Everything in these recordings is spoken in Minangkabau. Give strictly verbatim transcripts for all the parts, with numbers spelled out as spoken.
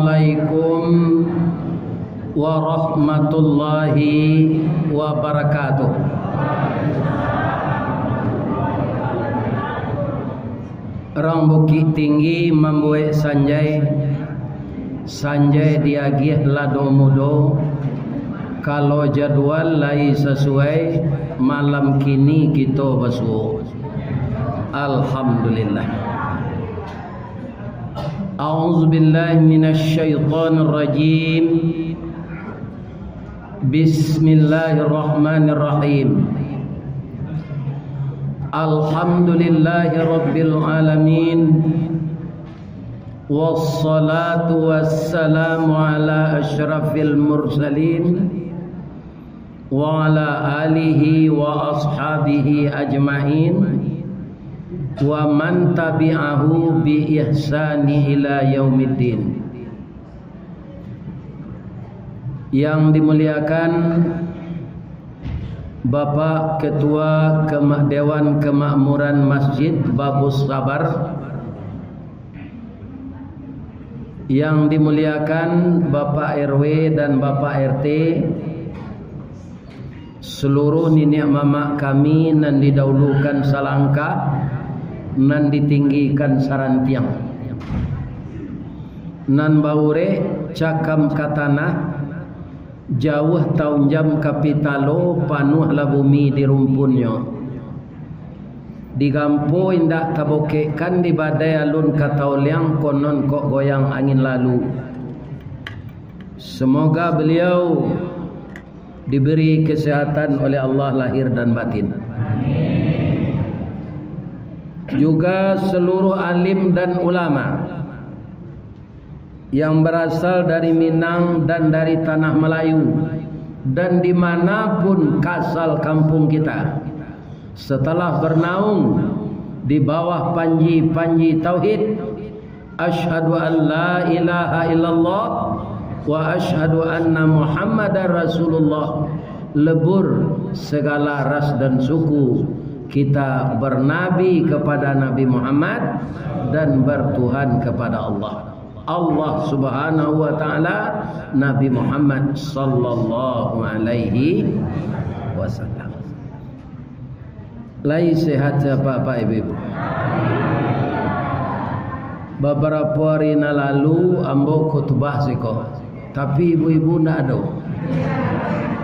Assalamualaikum warahmatullahi wabarakatuh. Urang Bukik Tinggi mambuek sanjai, sanjai diagiah lado mudo. Kalau jadual lai sasuai, malam kini kito basuo. Alhamdulillah. A'udzubillahi minasyaitonirrajim. Bismillahirrahmanirrahim. Alhamdulillahirabbil alamin. Wassalatu wassalamu ala asyrafil mursalin wa ala alihi wa ashabihi ajmain wa man tabi'ahu bi ihsani ila yaumiddin. Yang dimuliakan Bapak Ketua Kema-, Dewan Kemakmuran Masjid Babus Sabar, yang dimuliakan Bapak R W dan Bapak R T, seluruh niniak mamak kami nan didahulukan salangkah, nan ditinggikan sarantiang, nan baurek cakam ka tanah, jauah taunjam ka pitalo, panuahlah bumi di rumpunnyo. Digampo indak tabokekkan, dibadai alun ka taoliang, konon kok goyang angin lalu. Semoga beliau diberi kesehatan oleh Allah lahir dan batin. Juga seluruh alim dan ulama yang berasal dari Minang dan dari Tanah Melayu, dan di mana pun kasal kampung kita, setelah bernaung di bawah panji-panji tauhid, Asyhadu an la ilaha illallah wa asyhadu anna Muhammadar Rasulullah, lebur segala ras dan suku, kita bernabi kepada Nabi Muhammad dan bertuhan kepada Allah. Allah Subhanahu wa Ta'ala, Nabi Muhammad sallallahu alaihi wasallam. Lai sehat sapak-sapak, ibu-ibu? Babarapo ari nan lalu, ambo khutbah siko, tapi ibu-ibu ndak ado.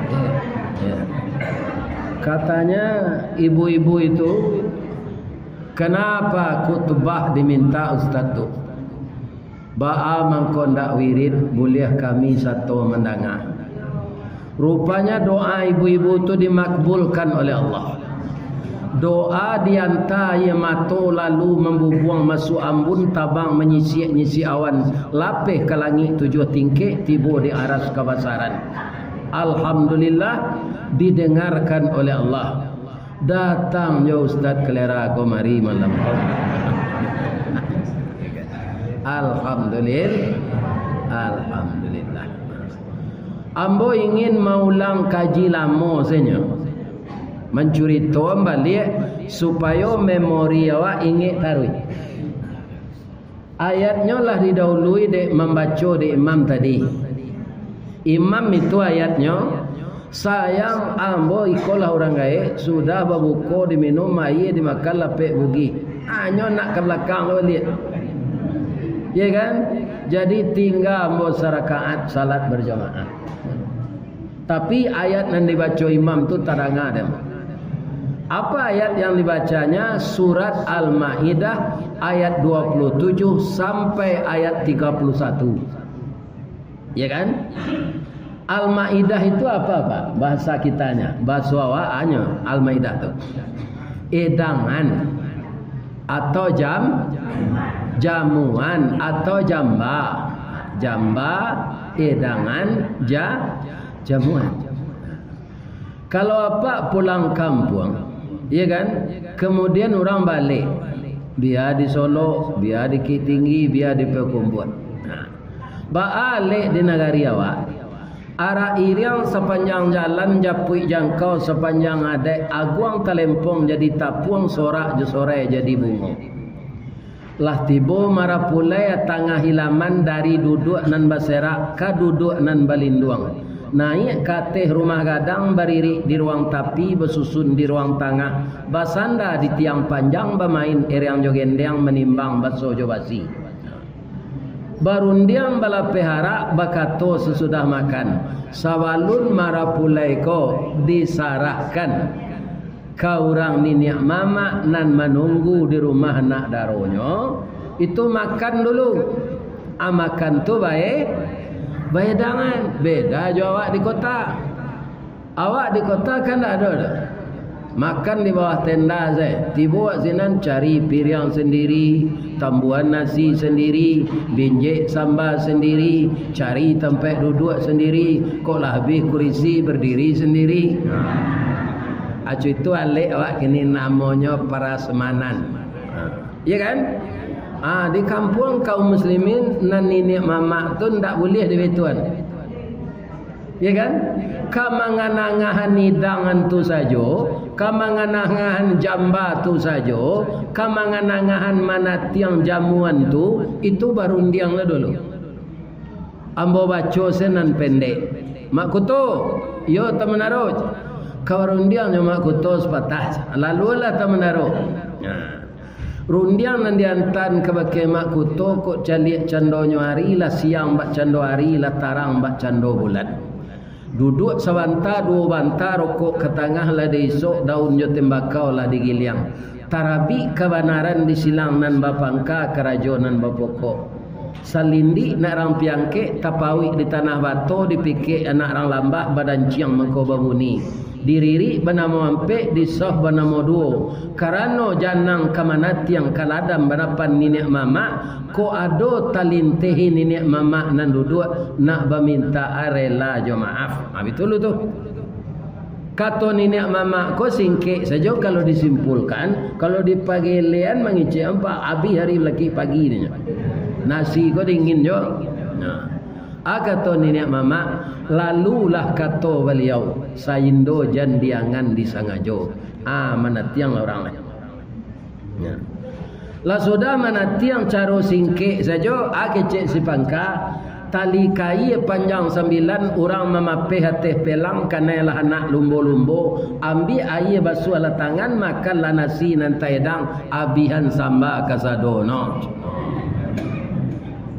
Ya, ya. Katanya ibu-ibu itu, "Kenapa khutbah diminta ustaz tu? Baa mangko ndak wirid, buliah kami sato mandanga?" Rupanya doa ibu-ibu tu dimakbulkan oleh Allah. Doa dianta aia mato, lalu mambubuang masuak ambun, tabang manyisiak-nyisiak awan, lapeh ka langik tujuah tingkek, tibo di aras kabasaran. Alhamdulillah, didengarkan oleh Allah. Datang jo Ustaz Kelera ko mari malam ko. Alhamdulillah. Alhamdulillah. Ambo ingin maulang kaji lamo sajo. Mancurito baliak supayo memori awak ingek taruih. Ayatnyo lah didahului dek mambaco dek imam tadi. Imam itu ayatnyo, "Sayang ambo ikolah urang gaek, sudah babuko diminum aia, dimakan lapek bugih." Hanyo nak ka balakang tu baliak. Ya kan? Jadi tingga ambo sarakaat salat berjamaah. Tapi ayat nan dibaco imam tu tadanga dek ambo. Apa ayat yang dibacanya? Surat Al-Maidah ayat dua puluh tujuh sampai ayat tiga puluh satu. Ya kan? Al-Maidah itu apa, Pak? Bahasa kitanya, bahasa awakanyo Al-Maidah tu. Edangan atau jam, jamuan atau jamba. Jamba, edangan, ja-, jamuan. Kalau apak pulang kampuang, ya kan, kemudian urang balek, bia di Solok, bia di Bukik Tinggi, bia di Payakumbuah. Nah, baalek di nagari awak. Arak iriang sapanjang jalan, japuik jangkau sapanjang adaik, aguang talempong jadi tapuang, sorak jo sorai jadi bungo. Lah tibo marapulai tangah ilaman dari duduak nan baserak ka duduak nan balinduang. Naiak ka ateh rumah gadang, baririk di ruang tapi, basusun di ruang tangah, basanda di tiang panjang, bamain eriang jo gendeng, manimbang baso jo basi. Barundiang balapeh arak, bakato sasudah makan, sabalun marapulai ko disarahkan ka urang niniak mamak nan manunggu di rumah nak daronyo, itu makan dulu. Ah, makan tu bae, baedangan. Beda jo awak di kota. Awak di kota kan ndak ado doh. Makan di bawah tenda sae. Tibo wak sinan cari piriang sandiri, tambuan nasi sandiri, binjek samba sandiri, cari tampek duduak sandiri, kok lah abih kurisi, bardiri sandiri. Acu itu alek awak kini namonyo parasmanan. Iya kan? Ah, di kampuang kaum muslimin nan niniak mamak tu ndak buliah dibituan. Ya kan? Ka manganangahan idangan tu sajo, ka manganangahan jamba tu sajo, ka manganangahan manatiang jamuan tu, itu barundiang lah dulu. Ambo baco se nan pendek. Mak Kuto, yo Tamanaro. Ka barundiang jo Mak Kuto sapatah. Lalulah Tamanaro. Nah. Rundiang nan diantaan kabake Mak Kuto, kok caliak candonyo ari, lah siang bak cando ari, lah tarang bak cando bulan. Duduak sabanta, duo banta, rokok ka tangah, lah diisok, daun jo tembakau lah digiliang. Tarabik kabanaran di silang nan bapangka, karajo nan bapokok. Salindik nak rang piangkek, tapauik di tanah bato, dipikek anak rang lambah, badanciang mangko babuni. Diririk banamo ampek, disoh banamo duo. Karano janang ka manatiang, ka ladam banapan niniak mamak, kok ado talintehi niniak mamak nan duduak, nak bamintaan rela jo maaf. Ha, batua tu. Kato niniak mamak ko singkek sajo kalau disimpulkan, kalau dipagelean mangecek ampa, abih ari lakik pagi nyo. Nasi ko dingin jo. Nah. A kato niniak mamak, lalulah kato baliau, saindo jan diangan disangajo. A, manatiang lah urang lah. Ya. Lah sudah manatiang caro singkek sajo, a kecek si pangka, tali kaia panjang sambilan, urang mamapeh ateh pelang, kanai lah anak lumbo-lumbo, ambiak aia basuahlah tangan, makanlah nasi nan taedang, abihan samba kasadonyo.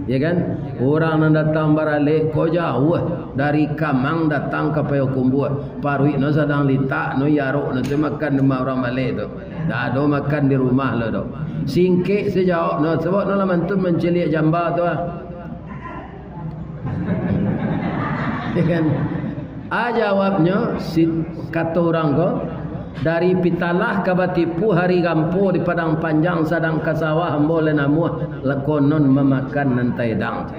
Ya kan? Urang nan datang baralek ko jauah, dari Kamang datang ka Payokumbuah. Paruik no sadang litak, no yarok no tu makan di rumah urang balek tu. Ndak ado makan di rumah lo tu. Singkek sajawab no, sabab no lah mantun mancaliak jamba tu ah. Ya kan? A jawabnyo, si, kato urang ko, dari Pitalah ka Batipu, hari gampo di Padang Panjang, sadang ka sawah ambo lai namuah, lah konon mamakan nan taedang.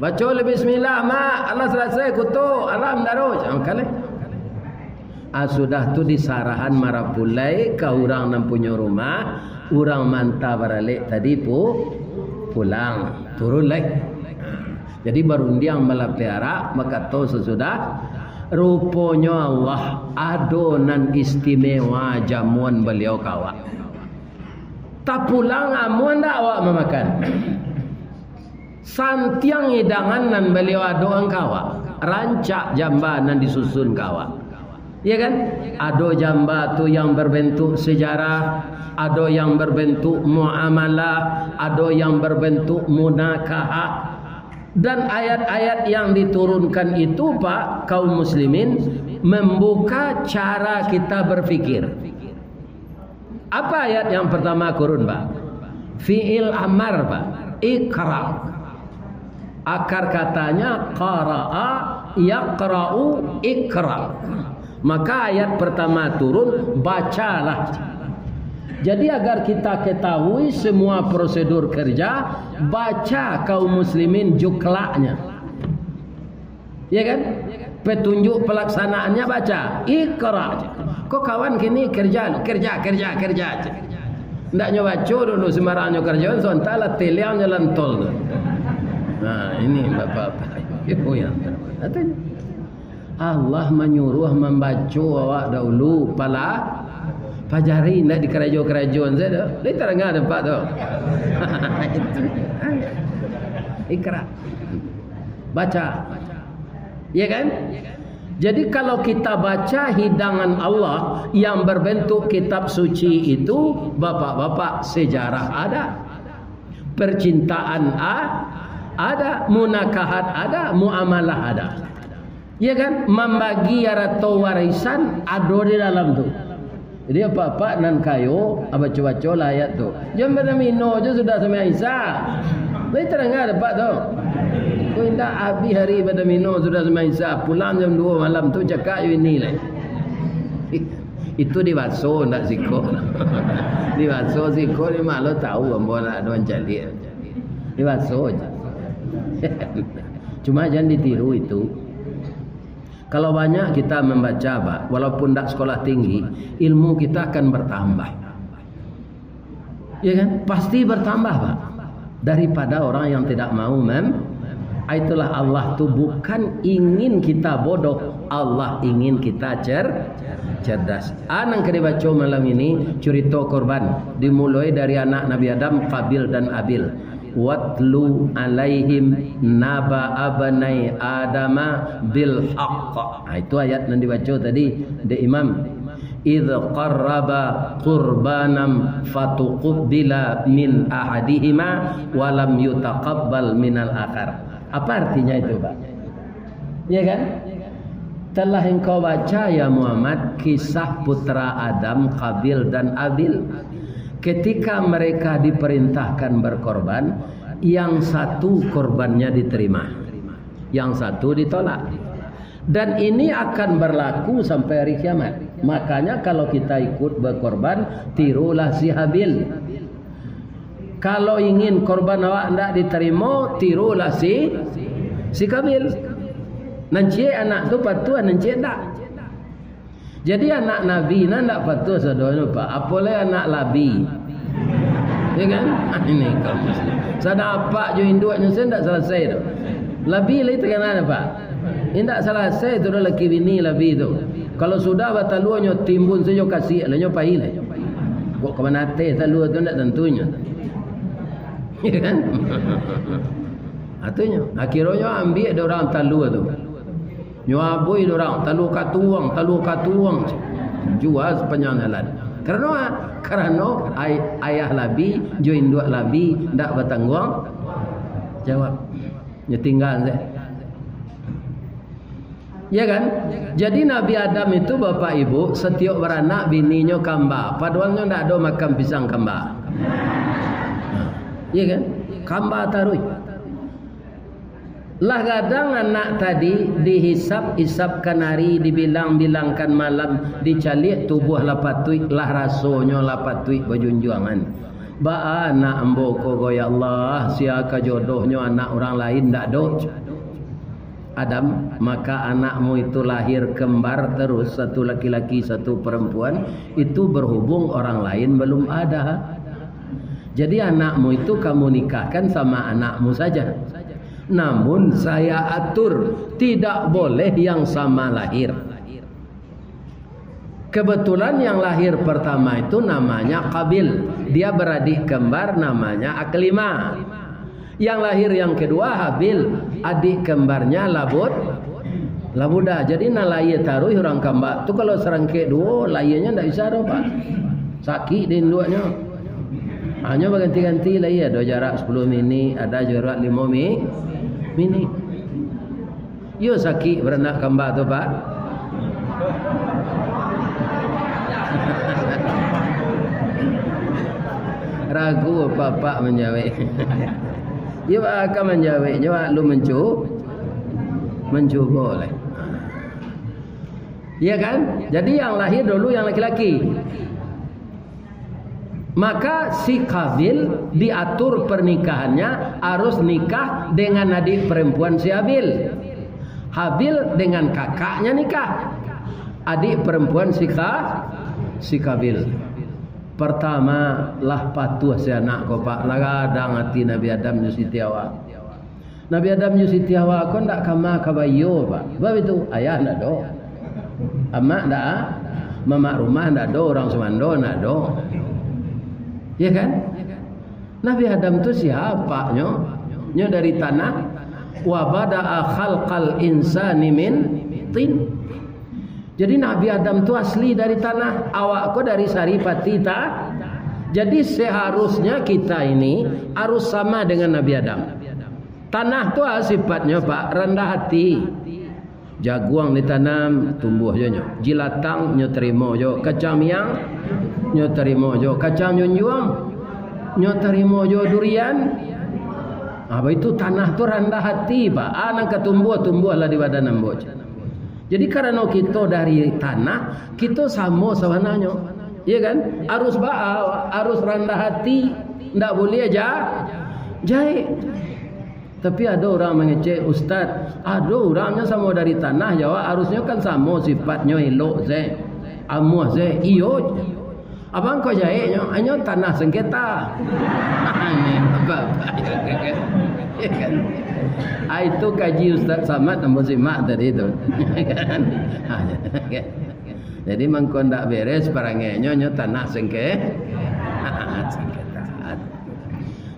Baco lah bismillah, Mak, alah salasai kuto, alah mandaro. Angkan lai. A sudah tu disarahan marapulai ka urang nan punyo rumah, urang manta baralek tadi pu-, pulang, turun lai. Jadi barundiang malapeh arak, bakato sasudah, ruponyo Allah ado nan istimewa jamuan Baliau ka awak. Tapulang amuah ndak awak mamakan? Santiang idangan nan Baliau adokan ka awak, rancak jamba nan disusun ka awak. Ya kan? Ado jamba tu yang berbentuk sejarah, ado yang berbentuk muamalah, ado yang berbentuk munakahah. Dan ayat-ayat yang diturunkan itu, Pak, kaum muslimin, membuka cara kita berpikir. Apa ayat yang pertama turun, Pak? Fi'il amar, Pak. Iqra. Akar katanya qara'a, yaqra'u, iqra. Maka ayat pertama turun, bacalah. Jadi agar kita ketahui semua prosedur kerja, baca kaum muslimin juklaknya. Ya kan? Petunjuk pelaksanaannya baca, iqra. Kok kawan kini kerja, kerja, kerja, kerja aja. Ndaknyo baco dulu sembarangnyo kerjo, sontak lah teliangnyo lantol tu. Nah, ini bapak-bapak. Ibu yang terhormat. Katanya, Allah manyuruh mambaco awak dahulu pala-, Pajari indak dikarajo-karajoan sajo. Lai tarang dek Apak tu. Itu. Ikra. Baca. Ya kan? Jadi, kalau kita baca hidangan Allah yang berbentuk kitab suci itu, bapak-bapak, sejarah ada, percintaan a-, ada, munakahat ada, muamalah ada. Ya kan? Mambagi arato warisan ado di dalam tu. Jadi, apak-apak nan kayo, ah, baco-bacolah ayat tu. Jam badamino jo sudah sumbayang Isya. Lai tarang dek Apak tu. Ko indak, abih ari badamino sudah sumbayang Isya, pulang jam duo malam tu, cakak jo bini lai. Itu dibaso ndak siko. Dibaso siko ni, malah tahu ambo nak ado mancaliak. Dibaso je. Cuma jan ditiru itu. Kalau banyak kita membaca, Pak, walaupun ndak sekolah tinggi, ilmu kita akan bertambah. Ya kan? Pasti bertambah, Pak. Daripada orang yang tidak mau mem-, itulah Allah tu bukan ingin kita bodoh, Allah ingin kita cer-, cerdas. A nan ka dibaco malam ini, curito korban, dimuloi dari anak Nabi Adam, Qabil dan Abil. "Watlu alaihim naba abnai Adama bil haqq." Ha, itu ayat nan dibaco tadi dek Imam. "Idz qarraba qurbanan fatuqbila min ahadihima wa lam yutaqabbal minal akhar." Apa artinya itu, Pak? Ya kan? Telah engkau baca, ya Muhammad, kisah putra Adam, Qabil dan Abil. Ketika mereka diperintahkan berkorban, yang satu korbannya diterima, yang satu ditolak. Dan ini akan berlaku sampai hari kiamat. Makanya, kalau kita ikut berkorban, tirulah si Habil. Kalau ingin korban awak ndak ditarimo, tirulah si, si Kabil. Nan ciek anak tu patuah, nan ciek ndak. Jadi, anak Nabi nan ndak patuah sadonyo, Pak. Apo lai anak labi. Ya kan? Ini kaum muslim. Sadang apak jo induaknyo sajo ndak salasai tu. Labi lai takana, Pak. Indak salasai tu doh laki bini labi tu. Kalau sudah batalua, nyo timbun sajo kasiak, lah nyo pai lah. Kok ka mano ateh talua tu, ndak tantunyo. Ya kan? Atunyo, akhironyo ambiak dek urang talua tu. Nyo abui dek urang, talua katuang, talua katuang. Jua sapanjang jalan. Karano, karano ay-, ayah labi jo induak labi ndak batangguang jawab. Nyo tingga se. Ya kan? Jadi Nabi Adam itu, Bapak Ibu, satiok baranak bininyo kamba. Padohal nyo ndak ado makan pisang kamba. Ya kan? Kamba taruih. Lah gadang anak tadi dihisap-hisapkan ari, dibilang-bilangkan malam, dicaliak tubuah lah patuik, lah rasonyo lah patuik bajunjuangan. Baa anak ambo ko ko, ya Allah, sia ka jodohnyo anak urang lain ndak doh? Adam, maka anakmu itu lahir kembar terus, satu laki-laki, satu perempuan, itu berhubung orang lain belum ada. Jadi anakmu itu kamu nikahkan sama anakmu saja. Namun saya atur, tidak boleh yang sama lahir. Kebetulan yang lahir pertama itu namanya Qabil. Dia beradik kembar namanya Aklima. Yang lahir yang kedua Habil, adik kembarnya Labud, Labuda. Jadi nan lahia taruih urang kamba tu kalau sarangkek duo, lahianyo ndak bisa doh, Pak. Sakik dek induaknyo. Hanyo baganti-ganti lahia, ado jarak sapuluh minik, ado jarak limo mi-, minik. Iyo sakik baranak kamba tu, Pak. Ragu apak manjawek. Iyo, akan manjawek, nyo alun mancu-, mancubo lai. Iya kan? Jadi yang lahir dulu yang laki-laki. Maka si Qabil diatur pernikahannya harus nikah dengan adik perempuan si Habil. Habil dengan kakaknya nikah. Adik perempuan si Ka-, si Qabil. Pertama, lah patuah si anak ko, Pak. Lah gadang ati Nabi Adam jo Siti Hawa. Nabi Adam jo Siti Hawa ko ndak kama ka baiyo, Pak. Sebab itu, ayah ndak doh. Amak ndak, ah? Mamak rumah ndak ado, urang sumando ndak ado. Ya kan? Nabi Adam tu sia nyo? Nyo dari tanah. Wa bada'a khalqal insani min tin. Jadi Nabi Adam tu asli dari tanah, awak ko dari saripati ta-, jadi seharusnya kita ini harus sama dengan Nabi Adam. Tanah tu ah, sifatnyo, Pak, randah hati. Jaguang ditanam, tumbuah jo nyo. Jilatang nyo tarimo jo. Kacang miang nyo tarimo jo. Kacang junjuang nyo tarimo jo. Durian. Apa itu tanah tu randah hati, Pak. Ah, nan ka tumbuah, tumbuahlah di badan ambo. Jadi karano kito dari tanah, kito samo sabananyo. Iya kan? Harus baa, harus randah hati. Ndak buliah ja-, jaek. Tapi ado urang mangecek, "Ustaz, ado urang nyo samo dari tanah, yo, harusnyo kan samo sifatnyo, elok se, amuah se." Iyo. Abang ko jaeknyo, hanyo tanah sengketa. Ini bapak-bapak. Ya kan? Ah, itu kaji Ustaz Samad ambo simak tadi tu. Ya kan? Ah, ya kan? Jadi mangko ndak beres parangainyo, nyo tanah sengke-, sengketa.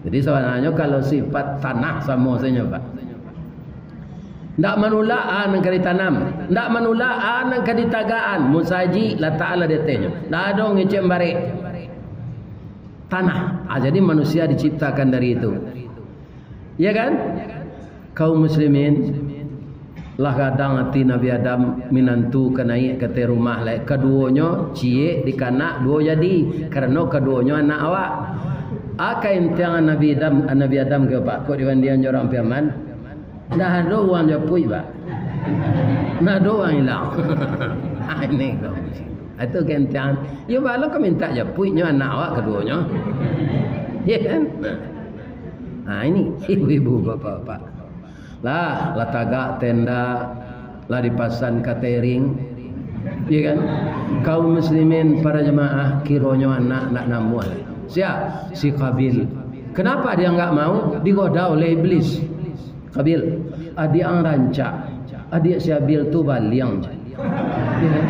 Jadi sabananyo kalau sifat tanah samo sajo, Pak. Ndak manulak a nan ka ditanam, ndak manulak a nan ka ditagakan. Musajik latak lah di atehnyo. Ndak ado ngecek barek. Tanah. Ah, jadi manusia diciptakan dari itu. Ya kan? Kaum muslimin, lah gadang ati Nabi Adam minantu ka naiak ka ateh rumah lai. Kaduonyo ciek dikanak duo jadi, karano kaduonyo anak awak. A kaintiang Nabi Adam, Nabi Adam ke Pak, kok dibandiang jo urang Piaman? Ndak ado uang japuik, Pak. Ndak ado uang ilang. Ah, ini kau. Itu kaintiang. Yo, balo ka mintak japuiknyo anak awak kaduonyo. Ya kan? Nah. Ah, ini ibu-ibu, bapak-bapak. Lah, lah tagak tenda, lah dipasan catering. Iya kan? Kaum muslimin, para jamaah, kironyo anak ndak namuah. Sia? Si Kabil. Kenapa dia nggak mau? Digoda oleh iblis. Kabil, adiak ang rancak. Adiak si Habil tu baliang. Iya kan?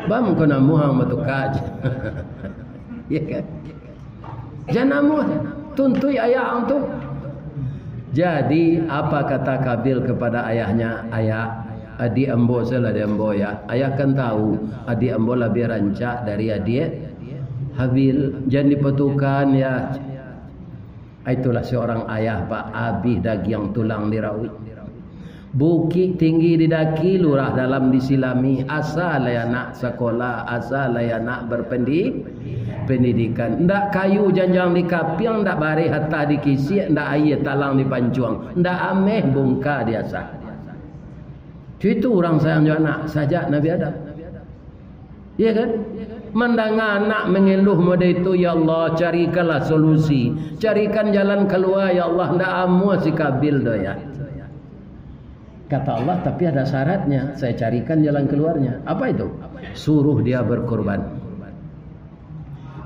Bam ko namuah ang batuka. Iya kan? Jan namuah, tuntuik ayah ang tu. Jadi, apa kata Kabil kepada ayahnya? "Ayah, adiak ambo salah di ambo, ya. Ayah kan tahu, adiak ambo labiah rancak dari adiak Habil. Jan dipatukan, ya." Itulah seorang ayah, Pak, abih dagiang tulang dirauik. Bukik tinggi didaki, lurah dalam disilami, asa lai anak sakolah, asa lai anak berpendi-, pendidikan. Ndak kayu janjang dikapiang, ndak bareh atah dikisiak, ndak aia talang dipancuang, ndak ameh bungka diasah. Itu urang sayang jo anak, sajak Nabi Adam. Iya kan? Mandanga anak mangeluh model itu, "Ya Allah, carikanlah solusi, carikan jalan keluar, ya Allah, ndak amuah si Kabil doh, ya." Kata Allah, "Tapi ada syaratnya, saya carikan jalan keluarnya." Apa itu? Suruh dia berkorban.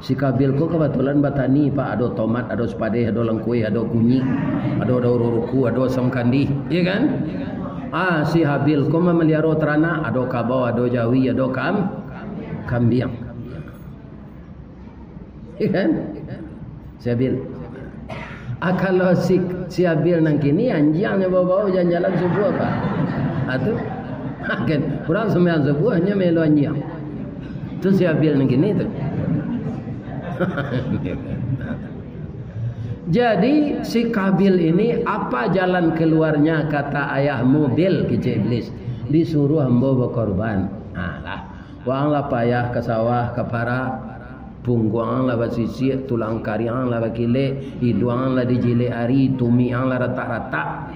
Si Kabil ko kebetulan batani, Pak. Ado tomat, ado sepadeh, ado lengkuih, ado kunyik, ado daun ruku, ado asam kandih, iya kan? Ah, si Habil ko mameliharo teranak, ado kabau, ado jawi, ado kam-, kambiang. Iya kan? Si Habil. Ah, kalau si, si Habil nan kini, anjiang nyo bao-bao jalan-jalan subuah, Pak. Ah, tu. Kan, urang sumbayang subuah, nyo melo anjiang. Tu si Habil nan kini tu. Jadi, si Kabil ini, apa jalan keluarnya, kata ayahmu, Bil, kecek iblis? Disuruh ambo bakorban. Nah, lah. Waang lah payah ka sawah, ka parak, pungguang lah basisiak, tulang kariang lah bakilek, iduang lah dijilek ari, tumiang lah ratak-ratak.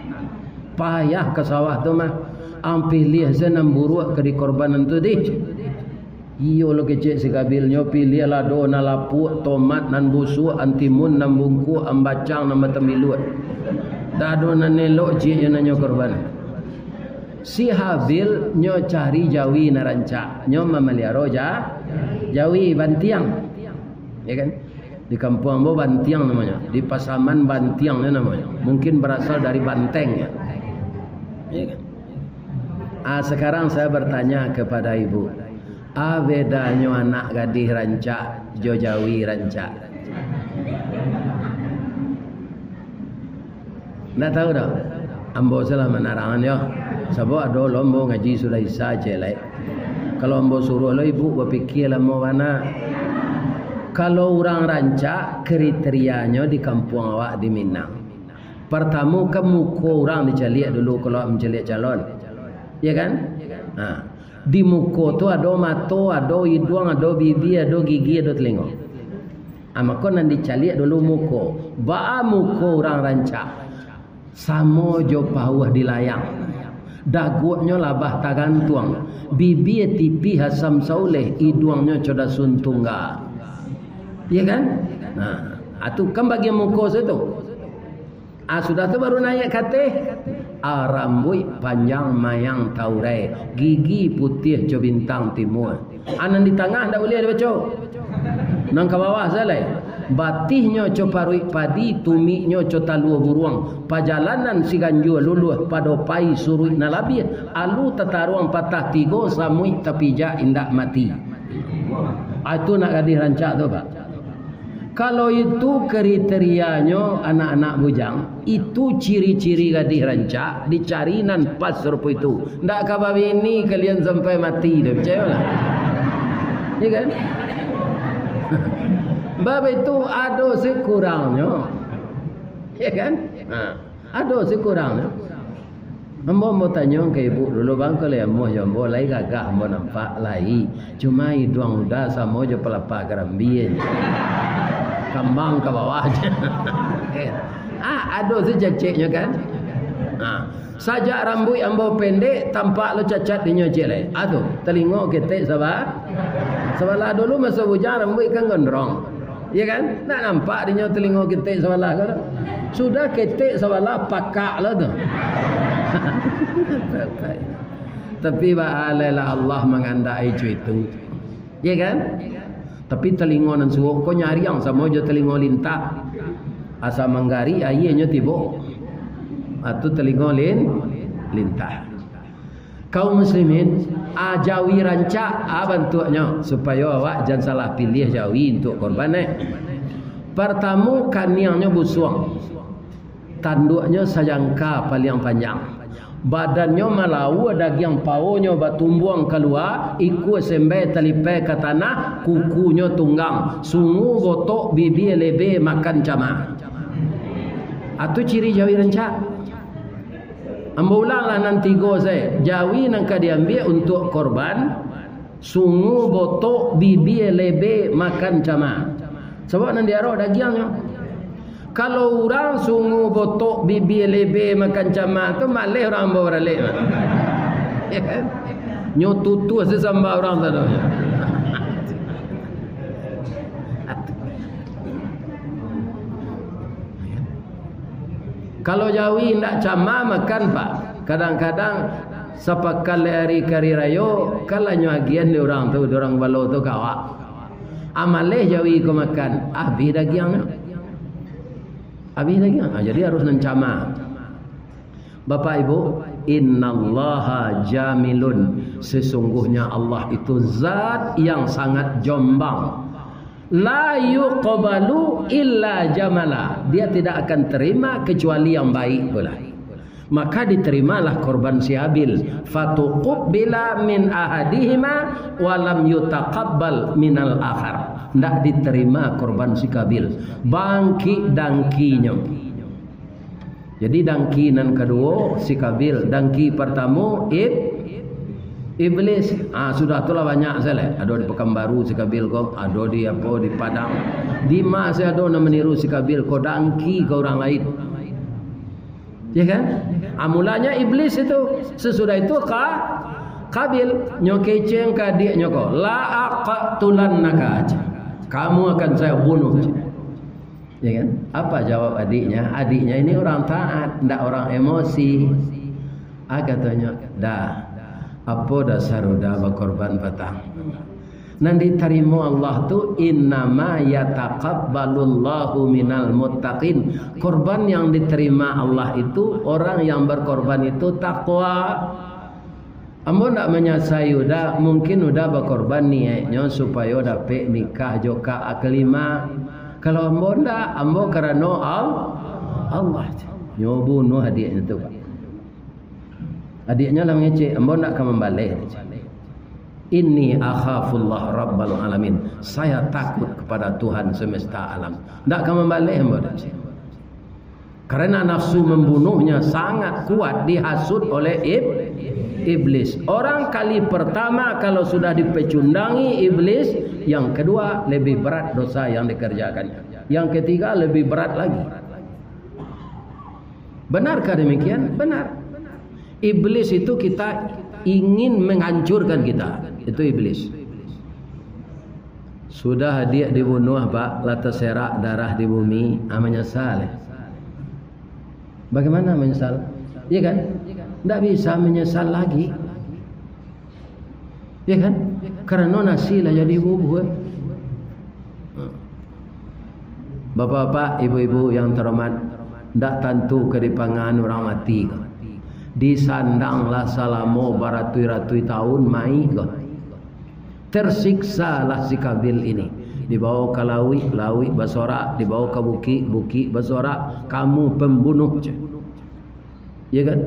Payah ka sawah tu mah. Ang piliah se nan buruak ka dikorbanan tu dih. Iyo lo kecek si Kabil, nyo piliah lah do nan lapuak, tomat nan busuak, antimun nan bungkuak, ambacang nan batambiluak. Dak ado nan elok ciek nyo nan nyo korban. Si Habil nyo cari jawi nan rancak, nyo mamaliharo ja-, jawi bantiang. Ya kan? Di kampuang ambo bantiang namonyo, di Pasaman bantiang nyo namonyo. Mungkin berasal dari banteng, ya. Ya kan? Ah, sekarang saya bertanya kepada ibu. A bedanyo anak gadih rancak jo jawi rancak? Ndak tahu doh. Ambo salah manarangan yo. Sabab ado lo ambo ngaji sudah Isya ciek lai. Kalau ambo suruah lo ibu bapikia lamo bana. Kalau urang rancak, kriterianyo di kampuang awak di Minang. Partamo kan muko urang dicaliak dulu kalau awak mancaliak calon. Ya kan? Ha. Di muko tu ado mato, ado iduang, ado bibia, ado gigi, ado talingo. Ah, mako nan dicaliak dulu muko. Baa muko urang rancak? Samo jo pauah di layang. Daguaknyo labah tagantuang. Bibia tipih asam sauleh, iduangnyo co dasun tungga. Iya kan? Nah, atu kan bagian muko situ. Ah, sudah tu baru naiak ka ateh. Ah, rambuik panjang mayang taurai, gigi putiah co bintang timua. Ah, nan di tangah ndak buliah dibaco. Nan ka bawah sajo lai. Batihnyo co paruik padi, tumiknyo co talua buruang. Pajalanan si ganjua luluah pado pai suruik nan labiah. Alu tataruang patah tigo, samuik tapijak indak mati. Ah, itu nak gadih rancak tu, Pak. Kalau itu kriterianyo anak-anak bujang, itu ciri-ciri gadih rancak, dicari nan pas rupo itu. Ndak ka babini kalian sampai mati doh, picayolah. Ya kan? Bab itu ado sikurangnyo. Ya kan? Ha. Ado sikurangnyo. Ambo, ambo tanyo ka ibu dulu, bang, kalau amuah jo ambo, lai gagah ambo nampak, lai. Cuma iduang Uda samo jo palapa karambia. Kambang ka bawah se. Ah, ado se caceknyo kan? Ah, sajak rambuik ambo pendek, tampak lo cacat dinyo ciek lai. Ah, tu, talingo ketek saba-, sabalah. Dulu maso bujang rambuik kan gondrong. Iya kan? Ndak nampak dinyo talingo ketek sabalah ko. Sudah ketek sabalah, pakak lo tu. Tapi baa lai lah, Allah mangandaki co itu. Iya kan? Tapi talingo nan suok ko nyariang samo jo talingo lintah. Asa manggarik, aianyo tibo. Atu talingo lin-, lintah. Kaum muslimin, ah, jawi rancak, ah, bantuaknyo, supayo awak jan salah piliah jawi untuak korban, eh. Partamo, kaniangnyo busuang, tanduaknyo sajangka paliang panjang, badannyo malaua, dagiang paonyo batumbuang kalua, ikua sembai talipai ka tanah, kukunyo tunggang, sungu botok, bibia lebe, makan cama. Atu ciri jawi rancak. Ambo ulanglah nan tigo sae. Jawi nan ka diambiak untuak korban, sungu botok, bibia lebe, makan cama. Sabab nan diarok dagiangnyo. Kalau urang sungu botok, bibia lebe, makan cama tu, maleh urang ambo baralek. Ya kan? Nyo tutuah sasamba urang tu. Kalau jawi indak cama makan, Pak. Kadang-kadang sapakan lai ari ka ari rayo, kan lah nyo agiahan dek urang tu, dek urang balo tu ka awak. Ah, maleh jawi ko makan, abih dagiangnyo. Abih dagiang. Ah, jadi harus nan cama. Bapak Ibu, innallaha jamilun. Sesungguhnya Allah itu zat yang sangat jombang. La yuqbalu illa jamala. Dia tidak akan terima kecuali yang baik pula. Maka diterimalah korban si Habil. Fatuqubbila min ahadihima wa lam yutaqabbal minal akhar. Ndak diterima korban si Kabil. Bangkik dangkinyo. Jadi dangki nan kaduo si Kabil, dangki partamo ib-, iblis. Ah, sudah tu lah banyak sajo lai. Ado di Pakanbaru si Kabil ko, ado di apo, di Padang. Di ma se ado nan maniru si Kabil ko, dangki ka urang lain. Ya kan? Ah, mulanya iblis itu, sesudah itu ka-, Kabil, nyo keceng ka adiaknyo ko, "La aqtulannaka," kamu akan saya bunuh. Ya kan? Apa jawab adiknya? Adiknya ini orang taat, ndak orang emosi. Ah, katonyo, "Dah, apo dasar Uda bakorban patang?" Nan ditarimo Allah tu, "Innama yataqabbalullahu minal muttaqin." Korban yang diterima Allah itu, orang yang berkorban itu takwa. Ambo ndak manyasai Uda, mungkin Uda bakorban niaiknyo supayo dapek nikah jo kak kalima. Kalau ambo ndak, ambo karano Al-, Allah. Nyo bunuah adiaknyo tu, Pak. Adiaknyo lah mangecek, "Ambo ndak ka mambaleh." "Inni akhafullah Rabbal Alamin." "Saya takut kepada Tuhan semesta alam." Ndak ka mambaleh ambo. Karena nafsu membunuhnya sangat kuat dihasut oleh ib-, iblis. Orang kali pertama kalau sudah dipecundangi iblis, yang kedua lebih berat dosa yang dikerjakannya. Yang ketiga lebih berat lagi. Benarkah demikian? Benar. Iblis itu kita ingin menghancurkan kita. Itu iblis. Sudah adiak dibunuah, Pak, lah taserak darah di bumi, ah, manyasal, eh. Bagaimana menyesal? Iya kan? Ndak bisa menyesal lagi. Iya kan? Karano nasi lah jadi bubuih, eh. Bapak-bapak, ibu-ibu yang terhormat, ndak tantu ka dipangan urang mati ko. Disandanglah salamo baratui-ratui taun mayik ko. Tersiksalah si Kabil ini. Dibawa ka lauik, lauik basorak, dibawa ka bukik, bukik basorak, "Kamu pembunuh," ceh. Ya kan?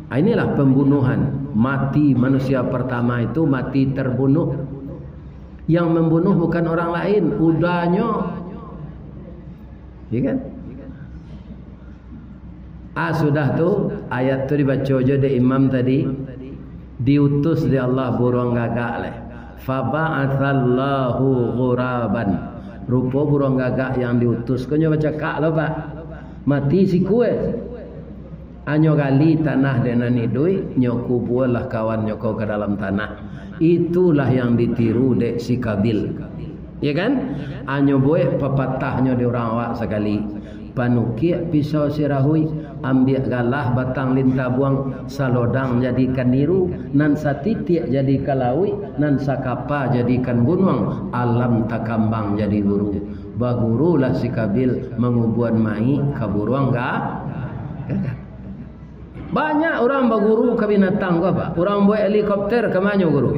Ah, inilah pembunuhan. Mati manusia pertama itu mati terbunuh. Yang membunuh bukan orang lain, udanyo. Ya kan? Ah, sudah tu, ayat tu dibaco jo dek imam tadi, diutus dek Allah buruang gagak lai. "Faba'atsallahu ghuraban." Rupo buruang gagak yang diutus ko nyo bacakak lo, Pak. Mati sikua. Anyo gali tanah dek nan iduik, nyo kubualah kawannyo ko ka dalam tanah. Itulah yang ditiru dek si Kabil. Ya kan? Anyo buek papatahnyo di urang awak sakali. Panukiak pisau sirahuik, ambiak galah batang lintabuang, salodang jadikan niru, nan satitiak jadikan lauik, nan sakapa jadikan gunuang, alam takambang jadi guru. Bagurulah si Kabil mangubuan mayik ka buruang ga-, gagak. Banyak urang baguru ka binatang ko, Pak. Urang buek helikopter ka ma nyo guru?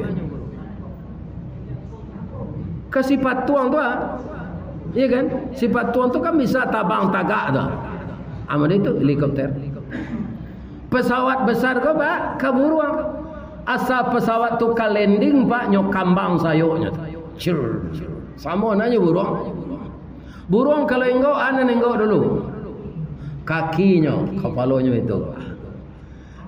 Ka si patuang tu, ah. Iya kan? Si patuang tu kan bisa tabang tagak tu. Amun itu helikopter. Pesawat besar ko, Pak, ka buruang. Asa pesawat tu ka landing, Pak, nyo kambang sayoknyo tu. Cir. Samo nyo buruang. Buruang kalau inggok, a nan inggok dulu? Kakinyo, kapalonyo itu.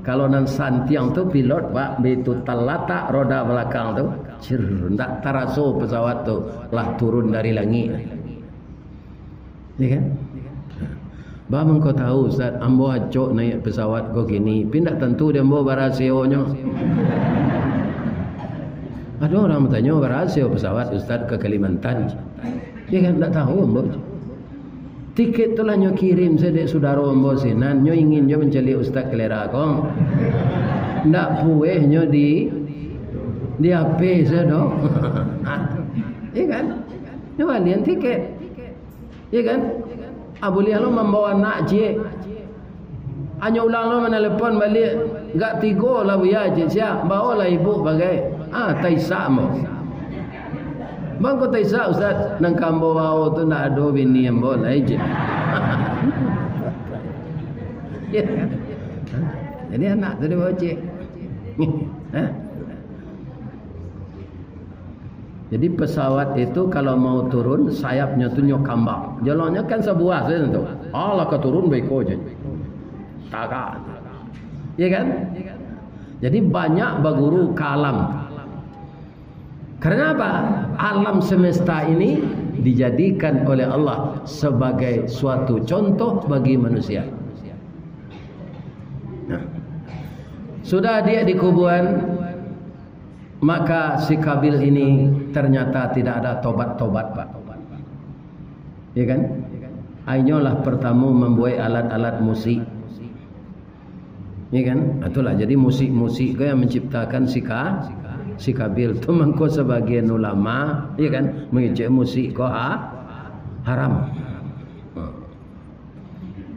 Kalau nan santiang tu pilot, Pak, bitu talatak roda balakang tu, cir, ndak taraso pesawat tu lah turun dari langik. Ya kan? "Ba, mangko tahu, Ustaz, ambo acok naiak pesawat ko kini, pi ndak tantu di ambo barasionyo." Ado urang batanyo, "Barasio pesawat, Ustaz, ka Kalimantan?" Ya kan, ndak tahu ambo. Tiket tu lah nyo kirim sajo dek sudaro ambo sinan, nyo ingin jo mancaliak Ustaz Kalera ko. Ndak pueh nyo di, di H P sajo. Ya kan? Nyo balian tiket. Ya kan? Ah, buliah lo mambawa anak ciek. Anyo ulang lo manalepon baliak, gak tigo lah buya ciek, sia, baolah ibu bagai. Ah, taisak ambo. Bangko taisak, Ustaz, nan ka ambo bao tu ndak ado bini ambo lai ciek. Ya. Jadi anak tu dibawa ciek. Hah? Jadi pesawat itu kalau mau turun, sayapnyo tu nyo kambang. Jalannyo kan sabuah sajo tu. Alah ka turun baiko je. Tagak. Iya kan? Jadi banyak baguru ka alam. Karena apa? Alam semesta ini dijadikan oleh Allah sebagai suatu contoh bagi manusia. Nah, sudah dia dikuburan, maka si Kabil ini ternyata tidak ada tobat-tobat, Pak. Ya kan? Ainyo lah pertama membuat alat-alat musik. Ya kan? Itulah, jadi musik-musik ko yang menciptakan si Ka-, si Kabil tu. Mangko sebagian ulama, ya kan, mengecek musik ko ha-, haram.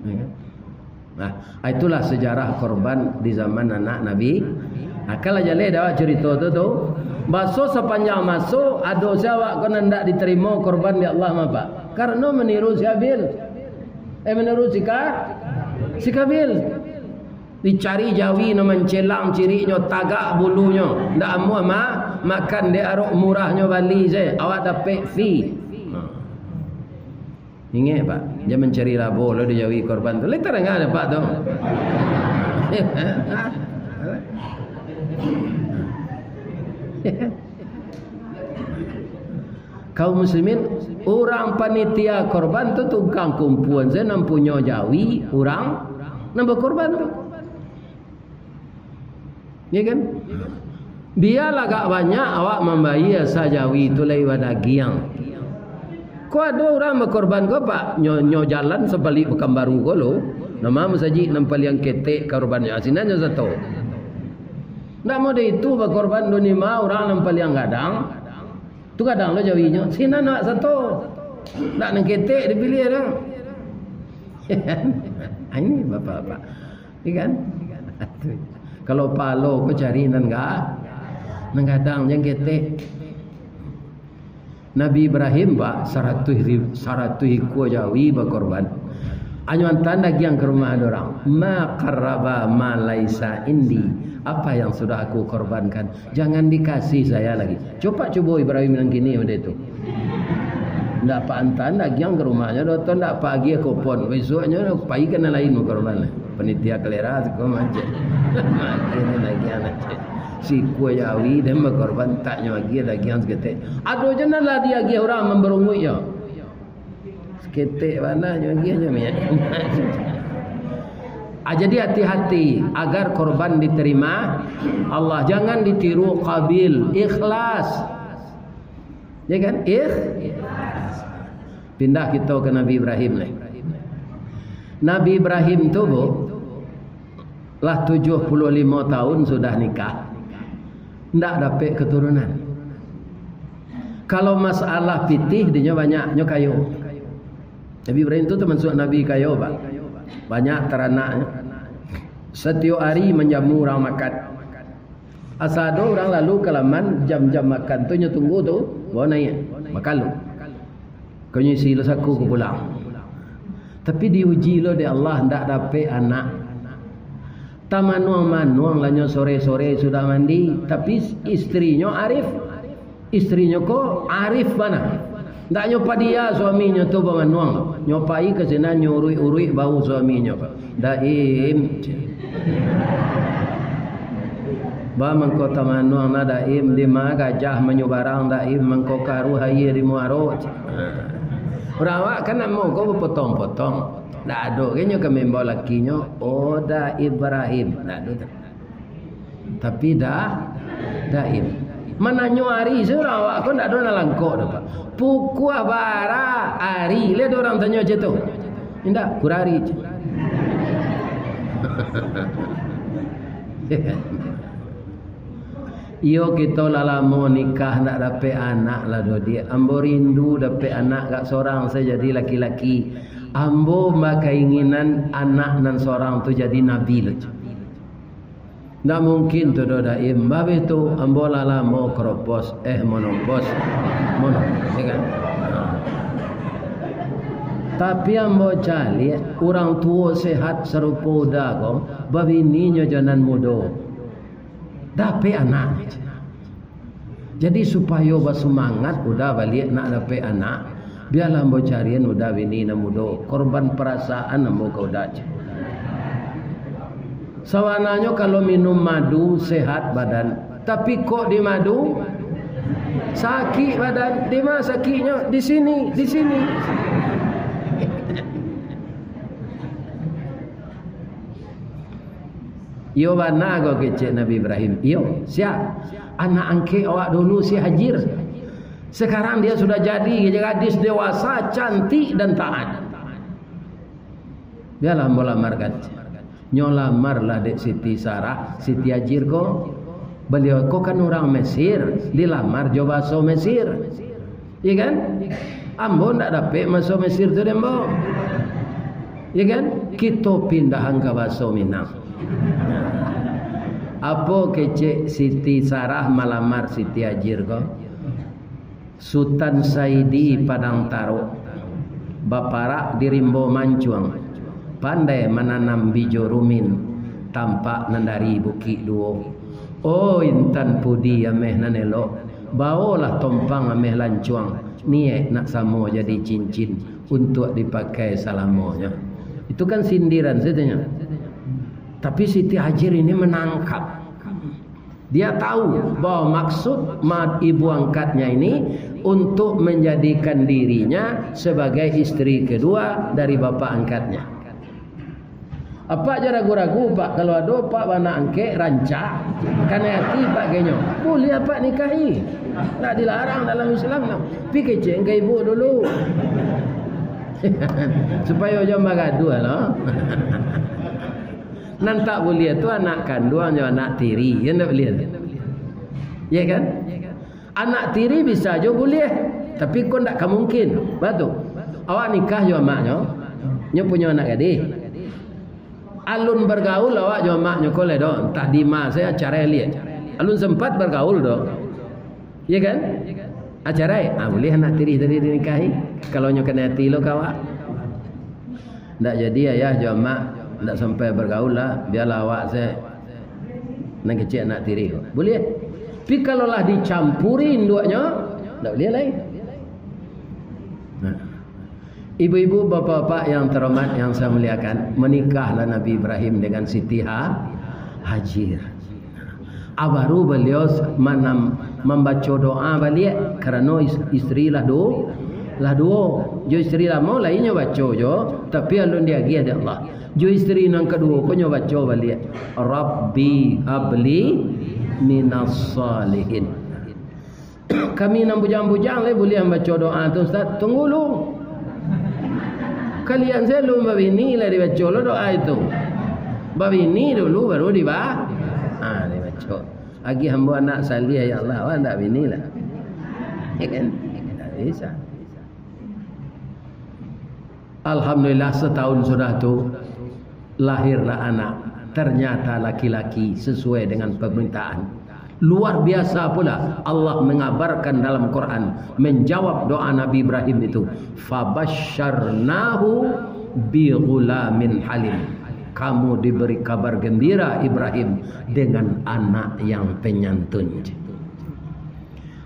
Ya kan? Nah, itulah sejarah korban di zaman anak Nabi, Nah, kalau jaleh dek awak carito tu, tu. Baso sapanjang maso, ado se awak ko nan ndak ditarimo korban dek Allah, mapa? Karano maniru si Habil. Eh, maniru si Ka-, si Kabil. Dicari jawi nan mancelang ciriknyo, tagak bulunyo. Ndak amuah ma-, makan dek arok murahnyo bali se. Awak dapek fee. Nah. Ingek, Pak, jan mancari labo lo di jawi korban tu. Lai tadanga dek Apak tu. Kaum muslimin, urang panitia korban tu tukang kumpuan sajo, nan punyo jawi urang nan bakorban tu. Ya kan? Bialah agak banyak awak mambayia sajawi tu lai badagiang. Ko ado urang bakorban ko, Pak, nyo, nyo jalan sabalik Pakanbaru ko lo, nama masajik nan paliang ketek korbannyo, sinan nyo sato. Ndak mudah itu bakorban dunima urang nan paliang gadang. Tu gadang lo jawinyo, sinan nak sato. Ndak nan ketek dipiliah tu. Ini bapak-bapak. Iya kan? Kalau palo ko cari nan ga-, nan gadang, jan ketek. Nabi Ibrahim, Pak, saratuih ri-, saratuih ikua jawi bakorban. Anyo antaan dagiang ka rumah urang. "Ma qarraba ma laisa indi." Apa yang sudah aku korbankan, jangan dikasih saya lagi. Coba cubo Ibrahim nan kini model tu. Ndak Apak antaan dagiang ka rumahnyo, doh tu ndak Apak agiah kupon. Bisuaknyo pai ka nan lain bakorban. Panitia kalera siko mancek. Agiah nan dagiang nan cek. Sikua jawi den bakorban, ndak nyo agiah dagiang saketek. Ado juo nan lah diagiah urang mambarunguik yo. Saketek bana nyo agiah nyo miak. Ah, jadi hati-hati agar korban diterima Allah. Jangan ditiru Qabil, ikhlas. Ya kan? Ikh-, pindah kito ka Nabi Ibrahim lai. Nabi Ibrahim tu, Bu, lah tujuah puluah limo tahun sudah nikah, ndak dapek katurunan. Kalau masalah pitih, dinyo banyak, nyo kayo. Nabi Ibrahim tu tamasuk nabi kayo, Pak. Banyak taranaknyo. Satiok ari manjamu urang makan. Asa ado urang lalu ka laman, jam-jam makan tu nyo tunggu tu, bawa naiak, makan lu. Kok nyo isi lo saku ko pulang. Tapi diuji lo dek Allah, ndak dapek anak. Tamanuang-manuang lah nyo sore-sore sudah mandi, tapi istrinyo arif. Istrinyo ko arif bana. Ndak nyo padia suaminyo tu bamanuang. Nyo pai ka sinan, nyo uruik-uruik bahu suaminyo. "Daim." "Ba mangko tamanuang na, Daim, dima gajah manyubarang, Daim, mangko karuah aia di muaro." Urang awak kan namo ko bapotong-potong. Ndak ado ge nyo ka maimbau lakinyo, "Oh, Da Ibrahim." Ndak ado tu. Tapi Da-, Daim. Mananyo ari se urang awak ko ndak ado nan langkok doh, Pak. Pukua bara ari, lai ado urang tanyo cak tu? Indak, kurang ari. Iyo, kito lah lamo nikah, ndak dapek anak lah doh, Diak. Ambo rindu dapek anak gak sorang se jadi laki-laki. Ambo bakainginan anak nan sorang tu jadi nabi lo. Ndak mungkin tu doh, Daim. Babeh tu, ambo lah lamo kropos, eh, monopos. Mono-, ya kan? Tapi ambo caliak, urang tuo sehat sarupo Uda ko, babininyo jo nan mudo. Dapek anak. Jadi, supayo basumangat Uda baliak nak dapek anak, bialah ambo carian Uda bini nan mudo. Korban parasaan ambo ka Uda. Sabananyo, kalau minum madu, sehat badan. Tapi kok di madu, sakik badan. Di ma sakiknyo? Di sini, di sini. Iyo bana ko kecek Nabi Ibrahim. Iyo, sia? Anak angkek awak dulu, si Hajir. Sekarang dia sudah jadi gadis dewasa, cantik dan taat. Bialah ambo lamarkan. Nyo lamarlah dek Siti Sarah, Siti Hajir ko. Baliau ko kan urang Mesir, dilamar jo baso Mesir. Iya kan? Ambo ndak dapek baso Mesir tu dek ambo. Iya kan? Kito pindahan ka baso Minang. Apo kecek Siti Sarah malamar Siti Hajir ko? Sutan Saidi Padang Tarok, baparak di rimbo mancuang, pandai mananam bijo rumin, tampak nan dari Bukik Duo. Oh, intan pudi ameh nan elok, bawolah tompang ameh lancuang, niaik nak samo jadi cincin, untuak dipakai salamonyo. Itu kan sindiran sajo nyo. Tapi Siti Hajir ini menangkap. Dia tahu bahwa maksud ma-, ibu angkatnya ini untuk menjadikan dirinya sebagai isteri kedua dari bapak angkatnya. Apak jan ragu-ragu, Pak, kalau ado Pak banak angkek, rancak, kanai ati Pak genyo, buliah Apak nikahi. Ndak dilarang dalam Islam tu. Pi kecek ka ibu dulu. Supayo jan bagaduah lo. Nan tak buliah tu anak kanduang jo anak tiri, yo ndak buliah tu? Yo kan? Anak tiri bisa jo buliah, tapi ko ndak ka mungkin. Batua. Awak nikah jo amaknyo, nyo punyo anak gadih. Alun bagaul awak jo amaknyo ko lai doh, antah di ma sajo, carai liak. Alun sempat bagaul doh. Yo kan? Ah, carai. Ah, buliah anak tiri tadi dinikahi, kalau nyo kanai ati lo ka awak. Ndak jadi ayah jo amak, ndak sampai bagaul lah, bialah awak se nan kecek anak tiri ko. Buliah. Tapi kalau lah dicampuri induaknyo, ndak buliah lai. Nah. Ibu-ibu, bapak-bapak yang terhormat, yang saya muliakan, menikahlah Nabi Ibrahim dengan Siti Ha-, Hajir. Ah, baru baliau manam-, mambaco doa baliak, karano is-, isteri lah du-, lah duo. Jo isteri lamo lai nyo baco jo, tapi alun diagiah dek Allah. Jo isteri nan kaduo ko nyo baco baliak, "Rabbi habli minas salihin." Kami nan bujang-bujang lai buliah mambaco doa tu, Ustaz? Tunggu lu. Kalian se alun babini lai dibaco lo doa itu. Babini dulu baru diba-, ha, dibaco. Agiah ambo anak saliah, ya Allah, awak ndak bini lah. Ya kan? Ndak bisa. Alhamdulillah, setahun sudah tu, lahirlah anak. Ternyata laki-laki sesuai dengan permintaan. Luar biasa pula, Allah mengabarkan dalam Quran, menjawab doa Nabi Ibrahim itu, "Fabasyarnahu bi ghulamin halim." Kamu diberi kabar gembira, Ibrahim, dengan anak yang penyantun.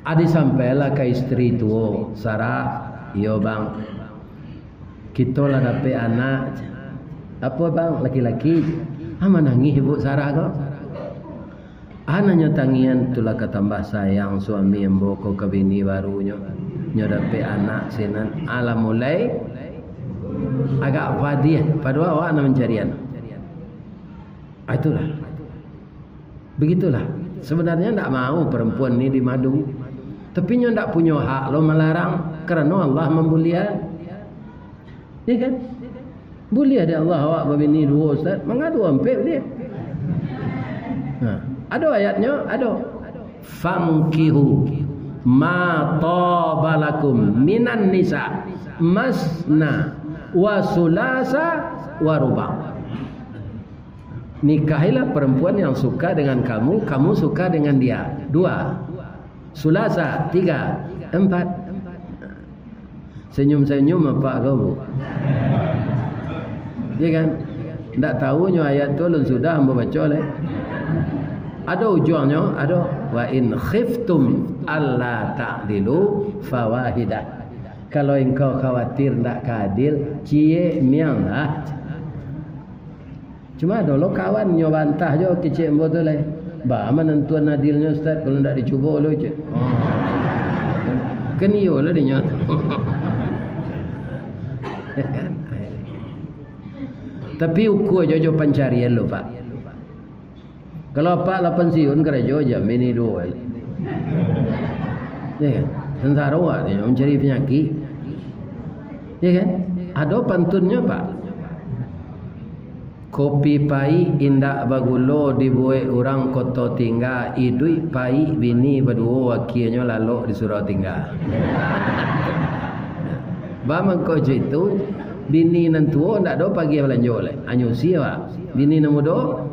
Adi sampailah ka isteri tuo, Sarah, "Iyo, Bang. Kito lah dapek anak." "Apo, Bang?" "Laki-laki." "Ah, manangih ibu Sarah ko?" "Ah, nan nyo tangian tu lah ka tambah sayang suami ambo ko ka bini barunyo. Nyo dapek anak sinan." Ah, lah mulai agak padiah, padahal awak nan mancarian. Ah, itulah. Begitulah. Sebenarnya ndak mau perempuan ni dimadu. Tapi nyo ndak punyo hak lo malarang, karano Allah mambuliah. Iya kan? Buliah dek Allah awak babini duo, Ustaz. Mangadu ampek buliah. Nah, ado ayatnyo, ado. "Fankihu ma taba lakum minan nisa masna wa sulasa wa ruba." Nikahilah perempuan yang suka dengan kamu, kamu suka dengan dia. Dua. Sulasa, tiga. Empat. Senyum-senyum apak ko, Bu? Ya kan? Ndak tahu nyo ayat tu alun sudah ambo baco lai. Ado ujuangnyo, ado. "Wa in khiftum alla ta'dilu fawahidah." Kalau engkau khawatir ndak ka adil, ciek miang lah. Cuma ado lo kawan nyo bantah jo kecek ambo tu lai. "Baa manantuan adilnyo, Ustaz, kalau ndak dicubo lo," cek. Kan iyo lah dinyo. Tapi ukua jo, jo pancarian lo, Pak. Kalau apak lah pensiun karajo, jamin iduik. Ya kan? Sansaro awak tu mancari panyakik. Ya kan? Ado pantunnyo, Pak. Kopi paik indak bagulo dibuek urang Koto Tingga, iduik paik bini baduo, akienyo lalok di surau tingga. Ba mangko jo itu, bini nan tuo ndak ado pagiah balanjo lai. Anyo usia, Pak. Bini nan mudo,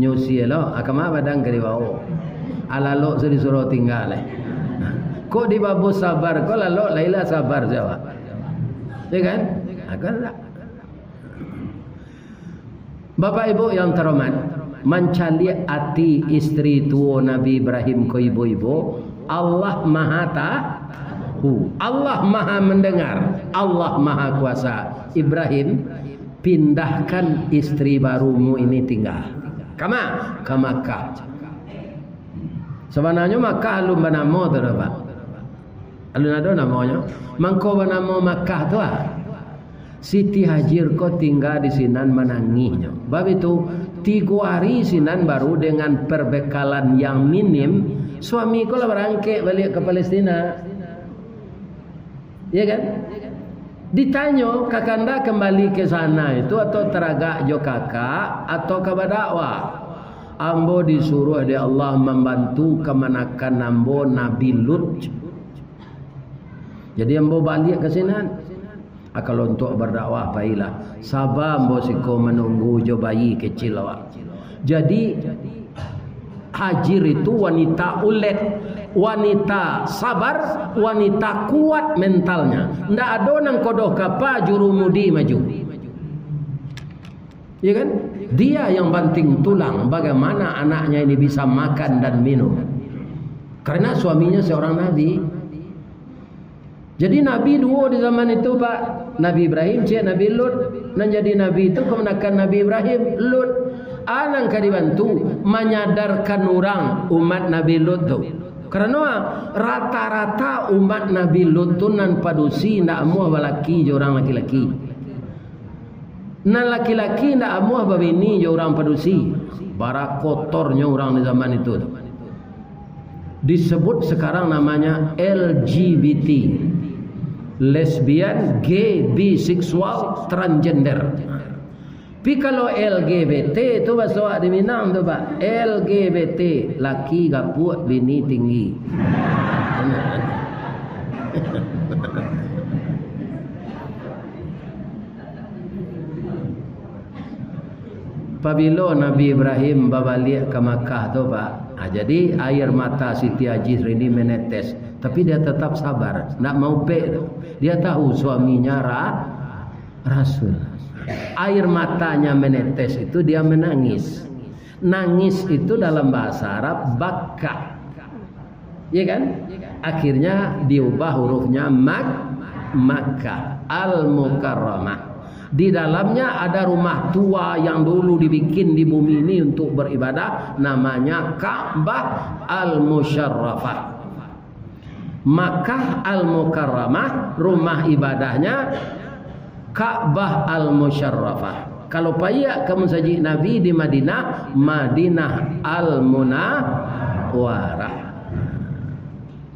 Nyusi lo, ah, kama badan ka dibawo. Ah, lalok se disuruh tingga lai. Kok di babo sabar, kok lalok lai lah sabar se awak. Ya kan? Ah, kan tak? Bapak Ibu yang terhormat, mancaliak ati isteri tuo Nabi Ibrahim ko ibo-ibo, Allah Maha Tahu, Allah Maha Mendengar, Allah Maha Kuasa. Ibrahim, pindahkan isteri barumu ini tinggal. Kama? Ka Makkah. Sabananyo Makkah alun banamo tu doh, Pak. Alun ado namonyo. Mangko banamo Makkah tu, ah. Siti Hajir ko tingga di sinan manangihnyo. Bab itu, tigo ari sinan baru dengan perbekalan yang minim, suami ko lah barangkek baliak ka Palestina. Ya kan? Ditanyo, "Kakanda kembali ke sana itu atau taragak jo kakak atau ka badakwah?" "Ambo disuruh dek Allah mambantu kamanakan ambo Nabi Lut. Jadi ambo baliak ka sinan." "Ah, kalau untuak badakwah, pailah. Saba ambo siko manunggu jo bayi kecil awak." Jadi, Hajir itu wanita ulet, wanita sabar, wanita kuat mentalnya. Ndak ado nan kodoh kapa jurumudi maju. Ya kan? Dia yang banting tulang, bagaimana anaknya ini bisa makan dan minum. Karena suaminya seorang nabi. Jadi nabi duo di zaman itu, Pak. Nabi Ibrahim, ciek Nabi Lut. Nan jadi nabi itu kamanakan Nabi Ibrahim, Lut. A nan ka dibantu, manyadarkan urang umat Nabi Lut tu. Karano, ah, rata-rata umat Nabi Lut tu nan padusi, ndak amuah balaki jo urang laki-laki. Nan laki-laki ndak amuah babini jo urang padusi. Bara kotornyo urang di zaman itu tu. Disebut sekarang namanya L G B T. Lesbian, gay, biseksual, transgender. Tapi kalau L G B T tu baso awak di Minang tu, Pak. L G B T, laki gapuak, bini tinggi. Pabilo Nabi Ibrahim babaliak ka Makkah tu, Pak, ha, jadi air mata Siti Hajir ini menetes, tapi dia tetap sabar, ndak maupek tu. Dia tahu suaminya ra-, rasul. Air matanya menetes itu dia menangis. Nangis itu dalam bahasa Arab bakah. Ya kan? Akhirnya diubah hurufnya Mak-, Makkah Al-Mukarramah. Di dalamnya ada rumah tua yang dulu dibikin di bumi ini untuk beribadah, namanya Ka'bah Al-Musyarrafah. Makkah Al-Mukarramah, rumah ibadahnya Ka'bah Al-Musyarrafah. Kalau paiak ka masajik Nabi di Madinah, Madinah Al-Munawwarah.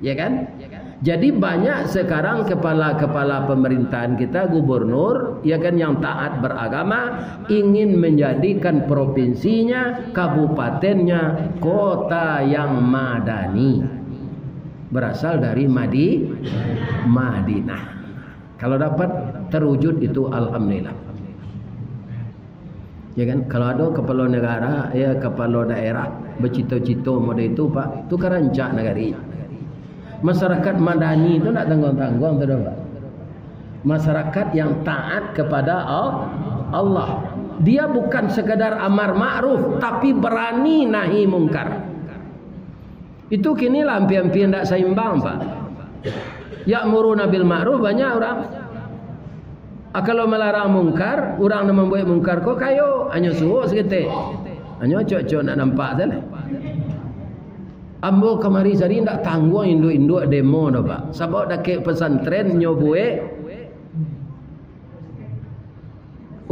Ya kan? Jadi banyak sekarang kepala-kepala pemerintahan kita, gubernur, ya kan, yang taat beragama, ingin menjadikan provinsinya, kabupatennya, kota yang madani. Berasal dari Madi-, Madinah. Kalau dapat terwujud itu, alhamdulillah. Ya kan? Kalau ado kepala negara, ya, kepala daerah bacito-cito model itu, Pak, tu ka rancak nagari. Masyarakat madani tu ndak tangguang-tangguang tu doh, Pak. Masyarakat yang taat kepada Al-, Allah. Dia bukan sekadar amar ma'ruf, tapi berani nahi mungkar. Itu kini lah ampia-ampia ndak saimbang, Pak. Ya'muruna bil ma'ruf banyak urang. Ah, kalau malarang mungkar, urang nan mambuek mungkar ko kayo, hanyo suok saketek. Hanyo acok-acok nak nampak sajo. Ambo kamari sari ndak tangguang induak-induak demo doh, Pak. Sabab dakek pesantren nyo buek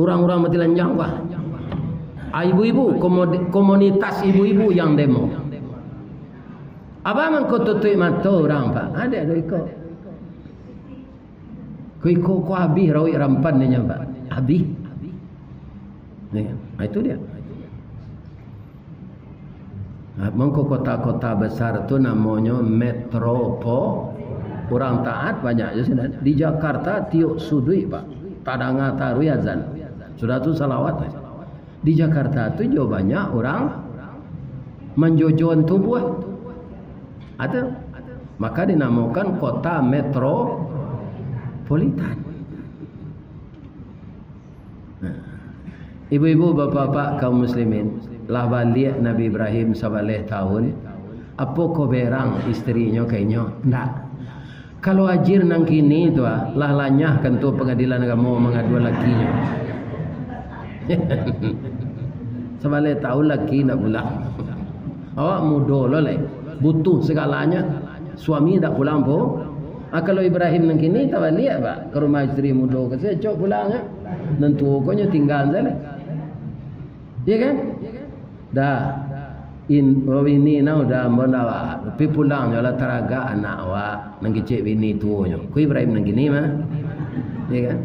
urang-urang mati lanjang, Pak. Ah, ibu-ibu, komodi-, komunitas ibu-ibu yang demo. Abah mangko tutuik mato urang, Pak. Ado, ado iko. Ko iko ko abih rawik rampan dinyo, Pak. Abih. Ya, itu dia. Nah, mangko kota-kota besar tu namonyo metropo-, urang taat banyak jo sinan. Di Jakarta tiok suduik, Pak, tadanga taruih azan. Sudah tu salawat. Di Jakarta tu jo banyak urang manjojoan tubuah. Ado. Maka dinamokan kota metropolitan. Nah, ibu-ibu, bapak-bapak, kaum muslimin, lah baliak Nabi Ibrahim sabaleh tahun, apo ko berang isterinyo ka inyo? Ndak. Kalau ajir nan kini tu, ah, lah lanyah kantua pangadilan agamo mangaduan lakinyo. Sabaleh tahun laki ndak pulang. Awak mudo lo lai, butuh sagalanya. Suami ndak pulang po. Ah, kalau Ibrahim nan kini tabaliak, Pak, ka rumah isteri mudo, ka cocok pulang, ah. Nan tuo ko nyo tingga sajo. Iya kan? Dah. In, oh, bini nah udah ambo ndak awak. Tapi pulang nyo lah taragak anak awak. Nan kecek bini tuonyo. Ku Ibrahim nan kini mah. Iya kan?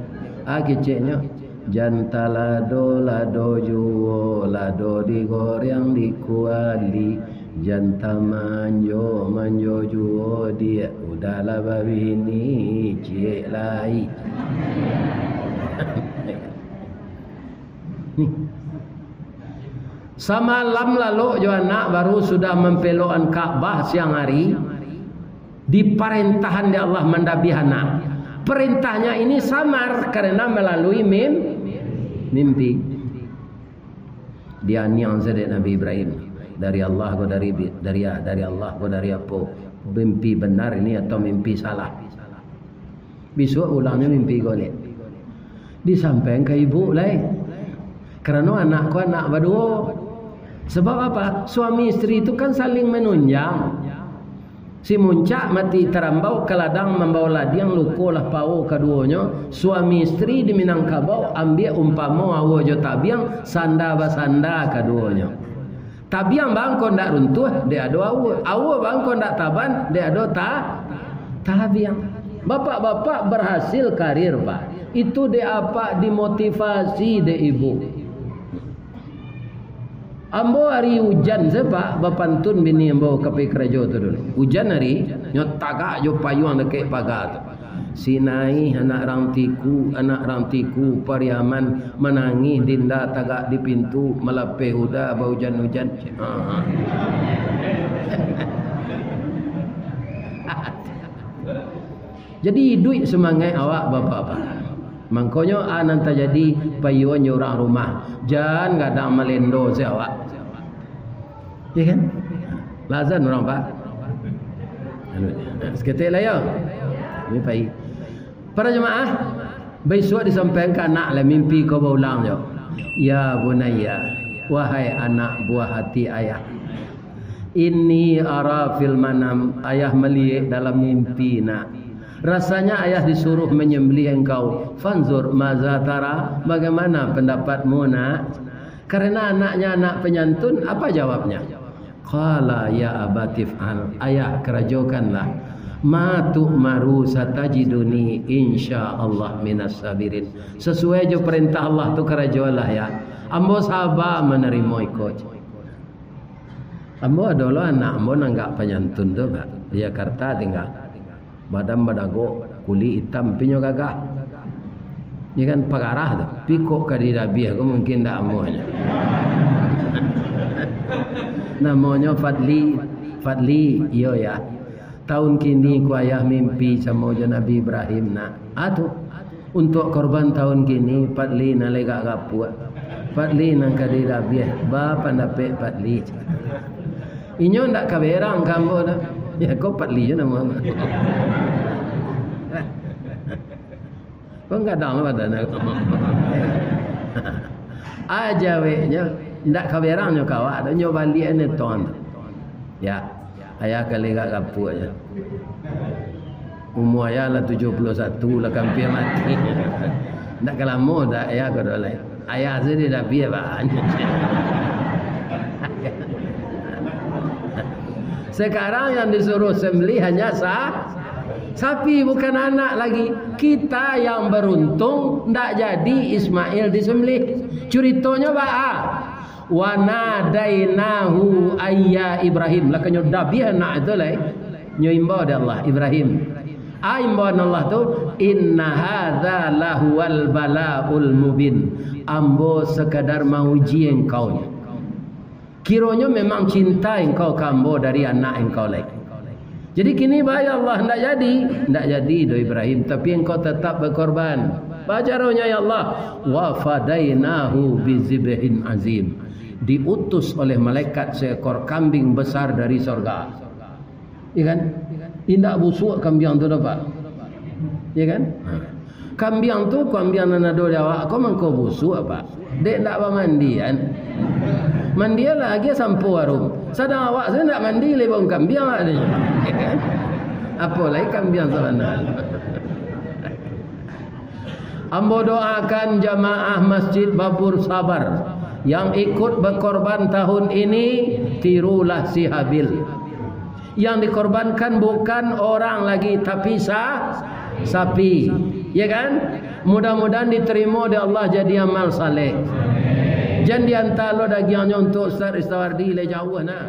Ah, keceknyo. Jan talado, lado juo, lado digoreng di kuali. Jan tamanjo, manjo juo, diak. Udahlah babini, ciek lai. Samalam lalok jo anak baru sudah mampelokan Ka'bah siang hari, diparentaan dek Allah mandabiah anak. Perintahnya ini samar karena melalui mim-, mimpi. Dianiang sajo dek Nabi Ibrahim. Dari Allah ko dari bi-, dari, dari Allah ko dari apo? Mimpi benar ini atau mimpi salah? Bisuak ulangnyo mimpi ko liak. Disampaikan ka ibu lai. Karano anak ko anak baduo. Sebab apa? Suami isteri tu kan saling manunjang. Si muncak mati tarambau, ka ladang mambao ladiang, luko lah pao kaduonyo. Suami isteri di Minangkabau, ambiak umpamo aua jo tabiang, sanda basanda kaduonyo. Tabiang bangko ndak runtuah, dek ado aua. Aua bangko ndak taban, dek ado ta-, tabiang. Bapak-bapak berhasil karir, Pak. Itu dek apak dimotivasi dek ibu. Ambo ari ujan se, Pak, bapantun bini ambo ka pai karajo tu dulu. Ujan ari, nyo tagak jo payuang dakek paga tu. Sinaih anak rang Tiku, anak rang Tiku, Pariaman, manangih dinda tagak di pintu, malapeh uda baujan-ujan. Ha. Jadi, iduik semangaik awak, bapak-bapak. Mangkonyo, a nan tajadi, payuan jo urang rumah. Jan gadang malendo se awak. Iya kan? Lah azan urang, Pak. Anu, saketek lah, yo. Ini pai. Para jamaah, baisuak disampaikan ka anak lah mimpi ko baulang jo. Ya bunayya, wahai anak buah hati ayah. Inni ara fil manam, ayah maliek dalam mimpi, nak. Rasanya ayah disuruh menyembelih engkau. Fanzur maza tara, bagaimana pendapatmu, nak? Karena anaknya anak penyantun, apa jawabnya? Qala ya abati f'al, ayah karajokanlah. Ma tu'maru satajiduni insyaallah minas sabirin. Sesuai jo perintah Allah tu karajolah ya. Ambo saba manarimo iko. Ambo ado lo anak ambo nan agak panyantun tu, Pak. Di Jakarta tingga. Badan badagok, kulik itam, tapi nyo gagah. Iyo kan, pagarah tu. Pikok ka didabiah ko mungkin ndak amuahnyo. Namonyo Fadli. Fadli, iyo ya. Tahun kini ku ayah mimpi samo jo Nabi Ibrahim, nak. Ah, tu. Untuak korban tahun kini, Fadli nan lai agak gapuak. Fadli nan ka didabiah, ba pandapek Fadli. Inyo ndak ka berang ka ambo tu. Ya, ko Fadli jo namo. Ko gadang lah badan aku. Ajaweknyo, ndak ka berang nyo ka awak tu, nyo baliak ni ton tu. Ya. Ayah ka lai agak gapuak je. Umua ayah lah tujuah puluah satu, lah ka ampia mati. Ndak ka lamo doh ayah ko doh lai. Ayah se didabiah, Pak. Sekarang yang disuruh sembelih hanya sa-, sapi, bukan anak lagi. Kita yang beruntung ndak jadi Ismail disembelih. Curitonyo baa? Wa nadainahu ayya Ibrahim. Lah kanyo dabiah anak tu lai. Nyo imbau dek Allah, Ibrahim. Ah, imbauan Allah tu, "Inna hadza lahuwal balaul mubin." Ambo sekadar mauji engkau. Kironyo memang cinta engkau ka ambo dari anak engkau lai. Jadi kini, ba, ya Allah, ndak jadi. Ndak jadi doh Ibrahim, tapi engkau tetap berkorban. Ba caronyo, ya Allah? "Wa fadainahu bizibhin azim." Diutus oleh malaikat seekor kambing besar dari sorga. Ya kan? Indak busuak kambiang tu doh, Pak. Ya kan? Ha. Kambiang tu, kambiang nan ado di awak ko mangko busuak, Pak. Dek ndak bamandian. Mandianlah agiah sampo arum. Sadang awak sajo ndak mandi lai, bau kambiang awak ni. Apo lai kambiang sabana. Ambo doakan jamaah Masjid Babur Sabar yang ikut berkorban tahun ini, tirulah si Habil. Yang dikorbankan bukan orang lagi, tapi sa-, sapi. Ya kan? Mudah-mudahan diterima dek Allah jadi amal saleh. Jan dianta lo dagiangnyo untuak Ustaz Ristawardi, lai jauah nah.